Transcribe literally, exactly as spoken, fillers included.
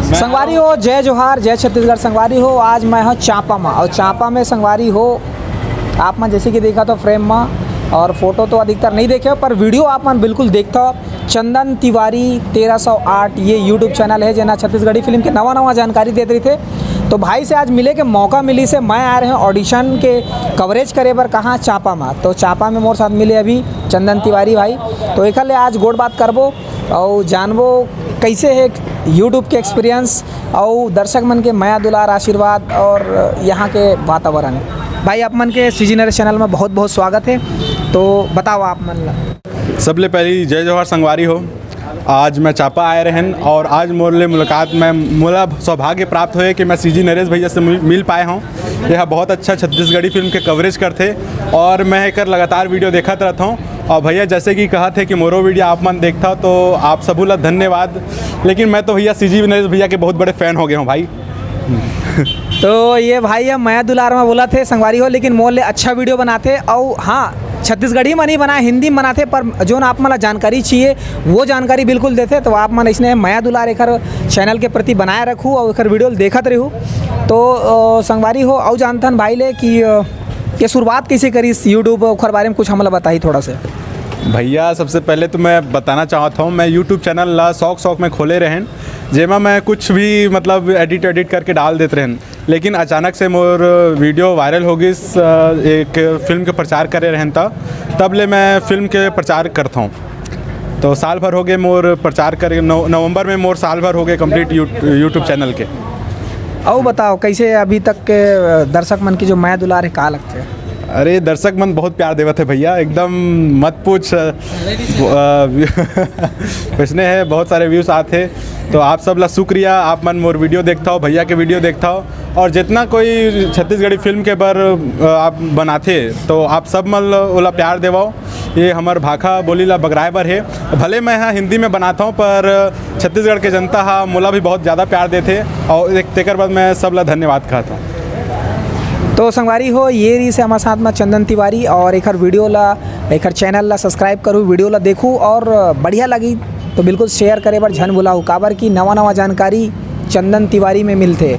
संगवारी हो, जय जोहार, जय छत्तीसगढ़। संगवारी हो, आज मैं हूँ चांपा में, और चांपा में संगवारी हो, आप मन जैसे कि देखा तो फ्रेम में, और फोटो तो अधिकतर नहीं देखे हो, पर वीडियो आप मन बिल्कुल देखता हो। चंदन तिवारी तेरह सौ आठ ये यूट्यूब चैनल है, जेना छत्तीसगढ़ी फिल्म के नवा नवा जानकारी देते रहिथे। तो भाई से आज मिले के मौका मिलिस हे, मैं आए रहें ऑडिशन के कवरेज करे बर कहाँ, चांपा में। तो चांपा में मोर साथ मिले अभी चंदन तिवारी भाई, तो एकर ले आज गोठ बात करबो और जानबो कैसे है यूट्यूब के एक्सपीरियंस और दर्शक मन के मया दुलार आशीर्वाद और यहाँ के वातावरण। भाई, आप मन के सीजी नरेश चैनल में बहुत बहुत स्वागत है। तो बताओ आप मन ला। सबले पहली जय जोहार संगवारी हो। आज मैं चांपा आए रहेन और आज मोर ले मुलाकात में मोला सौभाग्य प्राप्त होए कि मैं सीजी नरेश भैया से मिल, मिल पाए हूँ। यह बहुत अच्छा छत्तीसगढ़ी फिल्म के कवरेज करथे और मैं एकर लगातार वीडियो देखत रहता हूँ। और भैया जैसे कि कहा थे कि मोरो वीडियो आप मन देखता हो, तो आप सबू ला धन्यवाद। लेकिन मैं तो भैया सीजी नरेश भैया के बहुत बड़े फैन हो गए हूँ भाई। तो ये भाई ह मया दुलार में बोलथे संगवारी हो, लेकिन मोर ले अच्छा वीडियो बनाथे। और हाँ, छत्तीसगढ़ी में नहीं बनाए, हिंदी में बनाथे, पर जोन आप मन ला जानकारी चाहिए, वो जानकारी बिल्कुल देथे। तो आप मन इसने मया दुलार एकर चैनल के प्रति बनाए रखू और एकर वीडियो ल देखत रहू। तो अ, संगवारी हो, अउ जानथन भाई ले कि अ, के शुरुआत कैसे करिस यूट्यूब, ओकर बारे में कुछ हमला बताई थोड़ा से। भैया, सबसे पहले तो मैं बताना चाहता हूँ, मैं यूट्यूब चैनल ला शौक शौक में खोले रहेन, जेमा मैं कुछ भी मतलब एडिट एडिट करके डाल देते रहेन। लेकिन अचानक से मोर वीडियो वायरल हो गिस, अ, एक फिल्म के प्रचार करे रहेन त, तब ले मैं फिल्म के प्रचार करता हूँ। तो साल भर हो गए मोर प्रचार करे, नव-, नवंबर में मोर साल भर हो गए कंप्लीट यू-, यूट्यूब चैनल के। अउ बताओ, कैसे अभी तक के अ, दर्शक मन की जो मया दुलार है, का लगथे? अरे, दर्शक मन बहुत प्यार देवत है भैया, एकदम मत पूछ। अ, वैसने है, बहुत सारे व्यूज आते। तो आप सब ला शुक्रिया, आप मन मोर वीडियो देखता हो, भैया के वीडियो देखता हो, और जितना कोई छत्तीसगढ़ी फिल्म के बर अ, आप बनाथे, तो आप सब मन ल-, ओला प्यार देवो। ये हमर भाखा बोली ला बगराए बर हे। भले मैं हा हिंदी में बनाता हूँ, पर छत्तीसगढ़ के जनता हा मोला भी बहुत ज़्यादा प्यार देथे, और एक तेकर बाद मैं सब ला धन्यवाद कहता हूँ। तो संगवारी हो, ये रहिस हे हमर साथ में चंदन तिवारी, और एकर वीडियो ला, एकर चैनल ला सब्सक्राइब करू, वीडियो ला देखू, और बढ़िया लगी तो बिल्कुल शेयर करे बर झन भुलाहू, काबर कि नवा नवा जानकारी चंदन तिवारी में मिलथे।